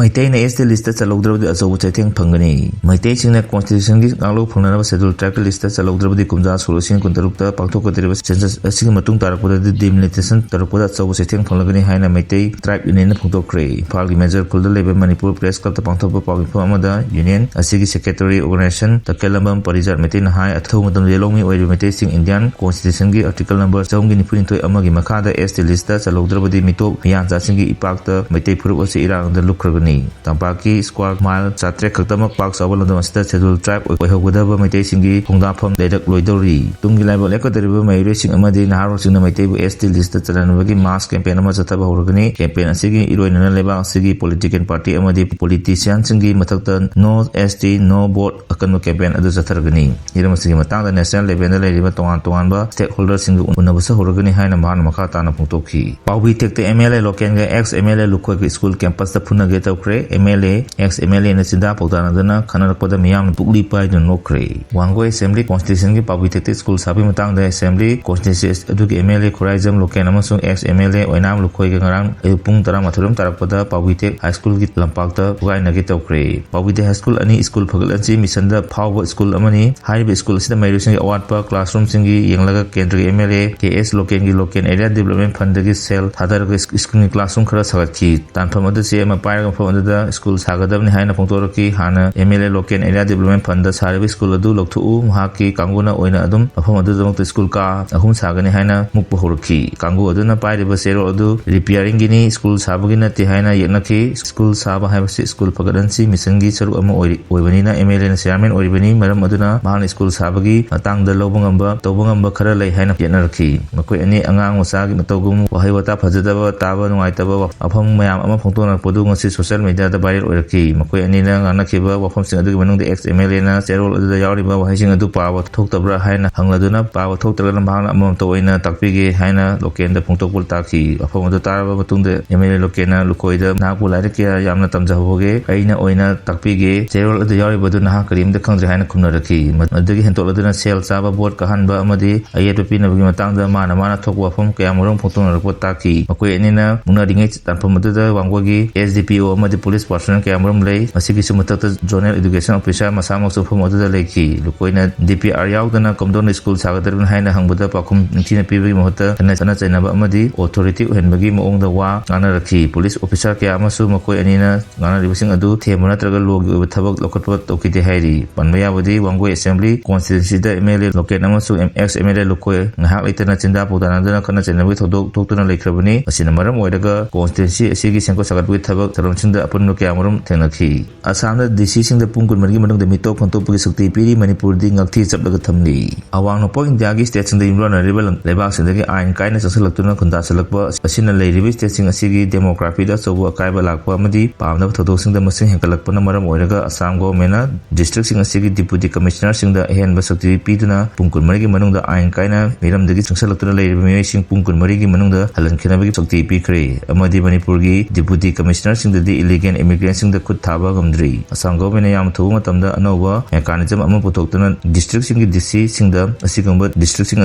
ꯃꯩꯇꯩꯅ ꯑꯦꯁ ꯇꯤ listꯇ ꯆꯜꯍꯧꯗ꯭ꯔꯕꯗꯤ ꯑꯆꯧꯕ ꯆꯩꯊꯦꯡ ꯐꯪꯒꯅꯤ꯫ ꯃꯩꯇꯩꯁꯤꯡꯅ Constitutionꯒꯤ ꯀꯥꯡꯂꯨꯞ ꯐꯪꯅꯅꯕ Scheduled Tribeꯀꯤ listꯇ ꯆꯜꯍꯧꯗ꯭ꯔꯕꯗꯤ ꯀꯨꯝꯖꯥ ꯁꯣꯛ ꯂꯤꯁꯤꯡ ꯀꯨꯟꯇꯔꯨꯛꯇ ꯄꯥꯡꯊꯣꯛꯀꯗꯧꯔꯤꯕ census ꯑꯁꯤꯒꯤ ꯃꯇꯨꯡ ꯇꯥꯔꯛꯄꯗꯗꯤ delimitation ꯇꯧꯔꯛꯄꯗ ꯑꯆꯧꯕ ꯆꯩꯊꯦꯡ ꯐꯪꯂꯒꯅꯤ ꯍꯥꯏꯅ ꯃꯩꯇꯩ Tribe Unionꯅ ꯐꯣꯡꯗꯣꯛꯈ꯭ꯔꯦ꯫ ꯏꯝꯐꯥꯜꯒꯤ Major Hallꯗ ꯂꯩꯕ ꯃꯅꯤꯄꯨꯔ Press Clubꯇ ꯄꯥꯡꯊꯣꯛꯄ ꯄꯥꯎ ꯃꯤꯐꯝ ꯑꯃꯗ Union ꯑꯁꯤꯒꯤ Secretary Organization ꯇꯈꯦꯜꯂꯝꯕꯝ ꯄꯔꯤꯖꯥꯠ ꯃꯩꯇꯩꯅ ꯍꯥꯏ, ꯑꯊꯧꯕ ꯃꯇꯝꯗ ꯌꯦꯜꯍꯧꯃꯤ ꯑꯣꯏꯔꯤꯕ ꯃꯩꯇꯩꯁꯤꯡ Indian Constitutionꯒꯤ Article number ꯆꯍꯨꯝꯒꯤ ꯅꯤꯐꯨ ꯅꯤꯊꯣꯏ ꯑꯃꯒꯤ ꯃꯈꯥꯗ ꯑꯦꯁ ꯇꯤ listꯇ ꯆꯜꯍꯧꯗ꯭ꯔꯕꯗꯤ ꯃꯤꯇꯣꯞ ꯃꯤꯌꯥꯟꯆꯥꯁꯤꯡꯒꯤ ꯏꯄꯥꯛꯇ ꯃꯩꯇꯩ ꯐꯨꯔꯨꯞ ꯑꯁꯤ ꯏꯔꯥꯡꯗ ꯂꯨꯞꯈ꯭ꯔꯒꯅꯤ꯫ ꯇꯝꯄꯥꯛꯀꯤ square mile ꯆꯥꯇ꯭ꯔꯦꯠ ꯈꯛꯇꯃꯛ ꯄꯥꯛ ꯆꯥꯎꯕ ꯂꯝꯗꯝ ꯑꯁꯤꯗ Scheduled Tribe ꯑꯣꯏꯍꯧꯒꯗꯕ ꯃꯩꯇꯩꯁꯤꯡꯒꯤ ꯈꯣꯡꯗꯥꯐꯝ ꯂꯩꯔꯛꯂꯣꯏꯗꯧꯔꯤ꯫ ꯇꯨꯡꯒꯤ ꯂꯥꯏꯕꯛ ꯂꯦꯞꯀꯗꯧꯔꯤꯕ ꯃꯍꯩꯔꯣꯏꯁꯤꯡ ꯑꯃꯗꯤ ꯅꯍꯥꯔꯣꯜꯁꯤꯡꯅ ꯃꯩꯇꯩꯕꯨ ꯑꯦꯁ ꯇꯤ listꯇ ꯆꯜꯍꯟꯅꯕꯒꯤ mass campaign ꯑꯃ ꯆꯠꯊꯕ ꯍꯧꯔꯒꯅꯤ꯫ Campaign ꯑꯁꯤꯒꯤ ꯏꯔꯣꯏꯅꯅ ꯂꯩꯕꯥꯛ ꯑꯁꯤꯒꯤ political party ꯑꯃꯗꯤ politicianꯁꯤꯡꯒꯤ ꯃꯊꯛꯇ No S T, No Vote ꯑꯀꯟꯕ campaign ꯑꯗꯨ ꯆꯠꯊꯔꯒꯅꯤ꯫ ꯍꯤꯔꯝ ꯑꯁꯤꯒꯤ ꯃꯇꯥꯡꯗ national levelꯗ ꯂꯩꯔꯤꯕ ꯇꯣꯉꯥꯟ ꯇꯣꯉꯥꯟꯕ stakeholderꯁꯤꯡꯒ ꯎꯅꯕꯁꯨ ꯍꯧꯔꯒꯅꯤ ꯍꯥꯏꯅ ꯃꯍꯥꯛꯅ ꯃꯈꯥ ꯇꯥꯅ ꯐꯣꯡꯗꯣꯛꯈꯤ꯫ ꯄꯥꯎꯕꯤ ꯊꯦꯛꯇ ꯑꯦꯝ ꯑꯦꯜ ꯑꯦ ꯂꯣꯀꯦꯟꯒ ex M L A ꯂꯨꯈꯣꯏꯒ school campusꯇ ꯐꯨꯅꯒꯦ ꯇꯧꯈ꯭ꯔꯦ꯫ M L A, ex M L Aꯅ ꯆꯤꯟꯗꯥ ꯄꯥꯎꯇꯥꯛꯅꯗꯨꯅ ꯈꯠꯅꯔꯛꯄꯗ ꯃꯤꯌꯥꯝꯅ ꯄꯨꯛꯂꯤ ꯄꯥꯏꯗꯨꯅ ꯅꯣꯛꯈ꯭ꯔꯦ꯫ ꯋꯥꯡꯒꯣꯏ Assembly Constituencyꯒꯤ ꯄꯥꯎꯕꯤ ꯊꯦꯛꯇ school ꯁꯥꯕꯒꯤ ꯃꯇꯥꯡꯗ Assembly Constituency ꯑꯗꯨꯒꯤ ꯑꯦꯝ ꯑꯦꯜ ꯑꯦ ꯈꯨꯔꯥꯏꯖꯝ ꯂꯣꯀꯦꯟ ꯑꯃꯁꯨꯡ ex M L A ꯑꯣꯏꯅꯥꯝ ꯂꯨꯈꯣꯏꯒ ꯉꯔꯥꯡ ꯑꯌꯨꯛ ꯄꯨꯡ ꯇꯔꯥꯃꯥꯊꯣꯏ ꯔꯣꯝ ꯇꯥꯔꯛꯄꯗ ꯄꯥꯎꯕꯤ ꯊꯦꯛ High Schoolꯒꯤ ꯂꯝꯄꯥꯛꯇ ꯐꯨꯒꯥꯏꯅꯒꯦ ꯇꯧꯈ꯭ꯔꯦ꯫ ꯄꯥꯎꯕꯤ ꯊꯦꯛ High School ꯑꯅꯤ school ꯐꯒꯠꯍꯟꯁꯤ missionꯗ ꯐꯥꯎꯕ school ꯑꯃꯅꯤ꯫ ꯍꯥꯏꯔꯤꯕ school ꯑꯁꯤꯗ ꯃꯍꯩꯔꯣꯏꯁꯤꯡꯒꯤ ꯑꯋꯥꯠꯄ classroomꯁꯤꯡꯒꯤ ꯌꯦꯡꯂꯒ ꯀꯦꯟꯗ꯭ꯔꯒꯤ M L A K S ꯂꯣꯀꯦꯟꯒꯤ Local Area Development Fundꯗꯒꯤ ꯁꯦꯜ ꯊꯥꯗꯔꯒ schoolꯒꯤ classroom ꯈꯔ ꯁꯥꯒꯠꯈꯤ꯫ ꯇꯥꯟꯐꯝ ꯑꯗꯨ ꯆꯦ ꯑꯃ ꯄꯥꯏꯔꯒ ꯃꯐꯝ ꯑꯗꯨꯗ school ꯁꯥꯒꯗꯕꯅꯤ ꯍꯥꯏꯅ ꯐꯣꯡꯗꯣꯔꯛꯈꯤ꯫ ꯍꯥꯟꯅ ꯑꯦꯝ ꯑꯦꯜ ꯑꯦ Local Area Development Fundꯗ ꯁꯥꯔꯤꯕ school ꯑꯗꯨ ꯂꯧꯊꯣꯛꯎ, ꯃꯍꯥꯛꯀꯤ ꯀꯥꯡꯕꯨꯅ ꯑꯣꯏꯅ ꯑꯗꯨꯝ ꯃꯐꯝ ꯑꯗꯨꯗꯃꯛꯇ school ꯀꯥ ꯑꯍꯨꯝ ꯁꯥꯒꯅꯤ ꯍꯥꯏꯅ ꯃꯨꯛꯄ ꯍꯧꯔꯛꯈꯤ꯫ ꯀꯥꯡꯕꯨ ꯑꯗꯨꯅ ꯄꯥꯏꯔꯤꯕ ꯆꯦꯔꯣꯜ ꯑꯗꯨ repairingꯒꯤꯅꯤ, school ꯁꯥꯕꯒꯤ ꯅꯠꯇꯦ ꯍꯥꯏꯅ ꯌꯦꯛꯅꯈꯤ꯫ School ꯁꯥꯕ ꯍꯥꯏꯕꯁꯤ school ꯐꯒꯠꯍꯟꯁꯤ missionꯒꯤ ꯁꯔꯨꯛ ꯑꯃ ꯑꯣꯏꯔꯤ-, ꯑꯣꯏꯕꯅꯤꯅ ꯑꯦꯝ ꯑꯦꯜ ꯑꯦꯅ chairman ꯑꯣꯏꯔꯤꯕꯅꯤ꯫ ꯃꯔꯝ ꯑꯗꯨꯅ ꯃꯍꯥꯛꯅ school ꯁꯥꯕꯒꯤ ꯃꯇꯥꯡꯗ ꯂꯧꯕ ꯉꯝꯕ ꯇꯧꯕ ꯉꯝꯕ ꯈꯔ ꯂꯩ ꯍꯥꯏꯅ ꯌꯦꯠꯅꯔꯛꯈꯤ꯫ ꯃꯈꯣꯏ ꯑꯅꯤ ꯑꯉꯥꯡ ꯃꯆꯥꯒꯤ ꯃꯇꯧꯒꯨꯝ ꯋꯥꯍꯩ ꯋꯥꯇꯥ ꯐꯖꯗꯕ, ꯇꯥꯕ ꯅꯨꯡꯉꯥꯏꯇꯕ ꯋꯥꯐꯝ ꯃꯌꯥꯝ ꯑꯃ ꯐꯣꯡꯗꯣꯛꯅꯔꯛꯄꯗꯨ ꯉꯁꯤ ꯁꯣꯁꯤꯌꯦꯜ ꯃꯤꯗꯤꯌꯥꯗ ꯚꯥꯏꯔꯦꯜ ꯑꯣꯏꯔꯛꯈꯤ꯫ ꯃꯈꯣꯏ ꯑꯅꯤꯅ ꯉꯥꯡꯅꯈꯤꯕ ꯋꯥꯐꯝꯁꯤꯡ ꯑꯗꯨꯒꯤ ꯃꯅꯨꯡꯗ ꯑꯦꯛꯁ ꯑꯦꯝ ꯑꯦꯜ ꯑꯦꯅ ꯆꯦꯔꯣꯜ ꯑꯗꯨꯗ ꯌꯥꯎꯔꯤꯕ ꯋꯥꯍꯩꯁꯤꯡ ꯑꯗꯨ ꯄꯥꯕ ꯊꯣꯛꯇꯕ꯭ꯔꯥ ꯍꯥꯏꯅ ꯍꯪꯂꯗꯨꯅ, ꯄꯥꯕ ꯊꯣꯛꯇ꯭ꯔꯒꯅ ꯃꯍꯥꯛꯅ ꯑꯃꯃꯝꯇ ꯑꯣꯏꯅ ꯇꯥꯛꯄꯤꯒꯦ ꯍꯥꯏꯅ ꯂꯣꯀꯦꯟꯗ ꯐꯣꯡꯗꯣꯛꯄ ꯇꯥꯈꯤ꯫ ꯋꯥꯐꯝ ꯑꯗꯨ ꯇꯥꯔꯕ ꯃꯇꯨꯡꯗ ꯑꯦꯝ ꯑꯦꯜ ꯑꯦ ꯂꯣꯀꯦꯟꯅ ꯂꯨꯀꯣꯏꯗ, "ꯅꯍꯥꯛꯄꯨ ꯂꯥꯏꯔꯤꯛ ꯀꯌꯥ ꯌꯥꯝꯅ ꯇꯝꯖꯍꯧꯕꯒꯦ? ꯑꯩꯅ ꯑꯣꯏꯅ ꯇꯥꯛꯄꯤꯒꯦ꯫ ꯆꯦꯔꯣꯜ ꯑꯗꯨ ꯌꯥꯎꯔꯤꯕꯗꯨ ꯅꯍꯥꯛ ꯀꯔꯤꯝꯇ ꯈꯪꯗ꯭ꯔꯦ" ꯍꯥꯏꯅ ꯈꯨꯝꯅꯔꯛꯈꯤ꯫ ꯃꯗꯨꯗꯒꯤ ꯍꯦꯟꯗꯣꯛꯂꯗꯨꯅ ꯁꯦꯜ ꯆꯥꯕ, ꯚꯣꯠ ꯀꯥꯍꯟꯕ ꯑꯃꯗꯤ ꯑꯌꯦꯠꯄ ꯄꯤꯅꯕꯒꯤ ꯃꯇꯥꯡꯗ ꯃꯥꯅ ꯃꯥꯅ ꯊꯣꯛꯄ ꯋꯥꯐꯝ ꯀꯌꯥ ꯃꯔꯨꯝ ꯐꯣꯡꯗꯣꯛꯅꯔꯛꯄ ꯇꯥꯈꯤ꯫ ꯃꯈꯣꯏ ꯑꯅꯤꯅ ꯃꯨꯛꯅꯔꯤꯉꯩ ꯇꯥꯟꯐꯝ ꯑꯗꯨꯗ ꯋꯥꯡꯒꯣꯏꯒꯤ ꯑꯦꯁ ꯗꯤ ꯄꯤ ꯑꯣ ꯑꯃꯗꯤ ꯄꯨꯂꯤꯁ ꯄꯥꯔꯁꯣꯅꯦꯜ ꯀꯌꯥ ꯃꯔꯨꯝ ꯂꯩ꯫ ꯃꯁꯤꯒꯤꯁꯨ ꯃꯊꯛꯇ ꯖꯣꯅꯦꯜ ꯏꯗꯨꯀꯦꯁꯟ ꯑꯣꯐꯤꯁꯥꯔ ꯃꯁꯥꯃꯛꯁꯨ ꯃꯐꯝ ꯑꯗꯨꯗ ꯂꯩꯈꯤ꯫ ꯂꯨꯀꯣꯏꯅ ꯗꯤ ꯄꯤ ꯑꯥꯔ ꯌꯥꯎꯗꯅ ꯀꯝꯗꯧꯅ ꯁ꯭ꯀꯨꯜ ꯁꯥꯒꯗꯧꯔꯤꯕꯅꯣ ꯍꯥꯏꯅ ꯍꯪꯕꯗ ꯄꯥꯎꯈꯨꯝ ꯅꯤꯡꯊꯤꯅ ꯄꯤꯕꯒꯤ ꯃꯍꯨꯠꯇ ꯈꯠꯅ ꯈꯠꯅ ꯆꯩꯅꯕ ꯑꯃꯗꯤ ꯑꯣꯊꯣꯔꯤꯇꯤ ꯑꯣꯏꯍꯟꯕꯒꯤ ꯃꯑꯣꯡꯗ ꯋꯥ ꯉꯥꯡꯅꯔꯛꯈꯤ꯫ ꯄꯨꯂꯤꯁ ꯑꯣꯐꯤꯁꯥꯔ ꯀꯌꯥ ꯑꯃꯁꯨ ꯃꯈꯣꯏ ꯑꯅꯤꯅ ꯉꯥꯡꯅꯔꯤꯕꯁꯤꯡ ꯑꯗꯨ ꯊꯦꯝꯕ ꯅꯠꯇ꯭ꯔꯒ ꯂꯣꯒꯤ ꯑꯣꯏꯕ ꯊꯕꯛ ꯂꯧꯈꯠꯄ ꯇꯧꯈꯤꯗꯦ ꯍꯥꯏꯔꯤ꯫ ꯄꯟꯕ ꯌꯥꯕꯗꯤ ꯋꯥꯡꯒꯣꯏ ꯑꯦꯁꯦꯝꯕ꯭ꯂꯤ ꯀꯣꯟꯁꯇꯤꯇ꯭ꯋꯦꯟꯁꯤꯗ ꯑꯦꯝ ꯑꯦꯜ ꯑꯦ ꯂꯣꯀꯦꯟ ꯑꯃꯁꯨꯡ M-, ex M L A ꯂꯨꯀꯣꯏ ꯉꯥꯏꯍꯥꯛ ꯂꯩꯇꯅ ꯆꯤꯟꯗꯥ ꯄꯥꯎꯗꯥꯅꯗꯨꯅ ꯈꯠꯅ ꯆꯩꯅꯕꯒꯤ ꯊꯧꯗꯣꯛ ꯊꯣꯛꯇꯨꯅ ꯂꯩꯈ꯭ꯔꯕꯅꯤ꯫ ꯃꯁꯤꯅ ꯃꯔꯝ ꯑꯣꯏꯔꯒ ꯀꯣꯟꯁꯇꯤꯇ꯭ꯋꯦꯟꯁꯤ ꯑꯁꯤꯒꯤ ꯁꯦꯝꯒꯠ ꯁꯥꯒꯠꯄꯒꯤ ꯊꯕꯛ ꯊꯧꯔꯝꯁꯤꯡꯗ ꯑꯄꯟꯕ ꯀꯌꯥ ꯃꯔꯨꯝ ꯊꯦꯡꯅꯈꯤ꯫ ꯑꯁꯥꯝꯗ ꯗꯤ ꯁꯤꯁꯤꯡꯗ ꯄꯨꯡ ꯀꯨꯟꯃꯔꯤꯒꯤ ꯃꯅꯨꯡꯗ ꯃꯤꯇꯣꯞ ꯈꯟꯗꯣꯛꯄꯒꯤ ꯁꯛꯇꯤ ꯄꯤꯔꯤ꯫ ꯃꯅꯤꯄꯨꯔꯗꯤ ꯉꯛꯊꯤ ꯆꯞꯂꯒ ꯊꯝꯂꯤ꯫ ꯑꯋꯥꯡ ꯅꯣꯡꯄꯣꯛ ꯏꯟꯗꯤꯌꯥꯒꯤ ꯁ꯭ꯇꯦꯠꯁꯤꯡꯗ ꯌꯨꯝꯂꯣꯟꯅꯔꯤꯕ ꯂꯝ-, ꯂꯩꯕꯥꯛꯁꯤꯡꯗꯒꯤ ꯑꯥꯏꯟ ꯀꯥꯏꯅ ꯆꯪꯁꯤꯜꯂꯛꯇꯨꯅ ꯈꯨꯟꯗꯥꯁꯤꯜꯂꯛꯄ ꯑꯁꯤꯅ ꯂꯩꯔꯤꯕ ꯁ꯭ꯇꯦꯠꯁꯤꯡ ꯑꯁꯤꯒꯤ ꯗꯦꯃꯣꯒ꯭ꯔꯥꯐꯤꯗ ꯑꯆꯧꯕ ꯑꯀꯥꯏꯕ ꯂꯥꯛꯄ ꯑꯃꯗꯤ ꯄꯥꯝꯗꯕ ꯊꯧꯗꯣꯛꯁꯤꯡꯗ ꯃꯁꯤꯡ ꯍꯦꯟꯒꯠꯂꯛꯄꯅ ꯃꯔꯝ ꯑꯣꯏꯔꯒ ꯑꯁꯥꯝ ꯒꯣꯚꯔꯟꯃꯦꯟꯠꯅ ꯗꯤꯁꯇ꯭ꯔꯤꯛꯁꯤꯡ ꯑꯁꯤꯒꯤ ꯗꯤꯄꯨꯇꯤ ꯀꯃꯤꯁꯅꯔꯁꯤꯡꯗ ꯑꯍꯦꯟꯕ ꯁꯛꯇꯤ ꯄꯤꯗꯨꯅ ꯄꯨꯡ ꯀꯨꯟꯃꯔꯤꯒꯤ ꯃꯅꯨꯡꯗ ꯑꯥꯏꯟ ꯀꯥꯏꯅ ꯃꯤꯔꯝꯗꯒꯤ ꯆꯪꯁꯤꯜꯂꯛꯇꯨꯅ ꯂꯩꯔꯤꯕ ꯃꯤꯑꯣꯏꯁꯤꯡ ꯄꯨꯡ ꯀꯨꯟꯃꯔꯤꯒꯤ ꯃꯅꯨꯡꯗ ꯍꯜꯍꯟꯈꯤꯅꯕꯒꯤ ꯁꯛꯇꯤ ꯄꯤꯈ꯭ꯔꯦ꯫ ꯑꯃꯗꯤ ꯃꯅꯤꯄꯨꯔꯒꯤ ꯗꯤꯄꯨꯇꯤ ꯀꯃꯤꯁꯅꯔꯁꯤꯡꯗꯗꯤ ꯏꯂꯤꯒꯦꯜ ꯏꯃꯤꯒ꯭ꯔꯦꯟꯠꯁꯤꯡꯗ ꯈꯨꯠ ꯊꯥꯕ ꯉꯝꯗ꯭ꯔꯤ꯫ ꯑꯁꯥꯝ ꯒꯣꯚꯔꯟꯃꯦꯟꯠꯅ ꯌꯥꯝꯅ ꯊꯨꯕ ꯃꯇꯝꯗ ꯑꯅꯧꯕ ꯃꯦꯀꯥꯅꯤꯖꯝ ꯑꯃ ꯄꯨꯊꯣꯛꯇꯨꯅ ꯗꯤꯁꯇ꯭ꯔꯤꯛꯁꯤꯡꯒꯤ ꯗꯤ ꯁꯤꯁꯤꯡꯗ ꯑꯁꯤꯒꯨꯝꯕ ꯗꯤꯁꯇ꯭ꯔꯤꯛꯁꯤꯡ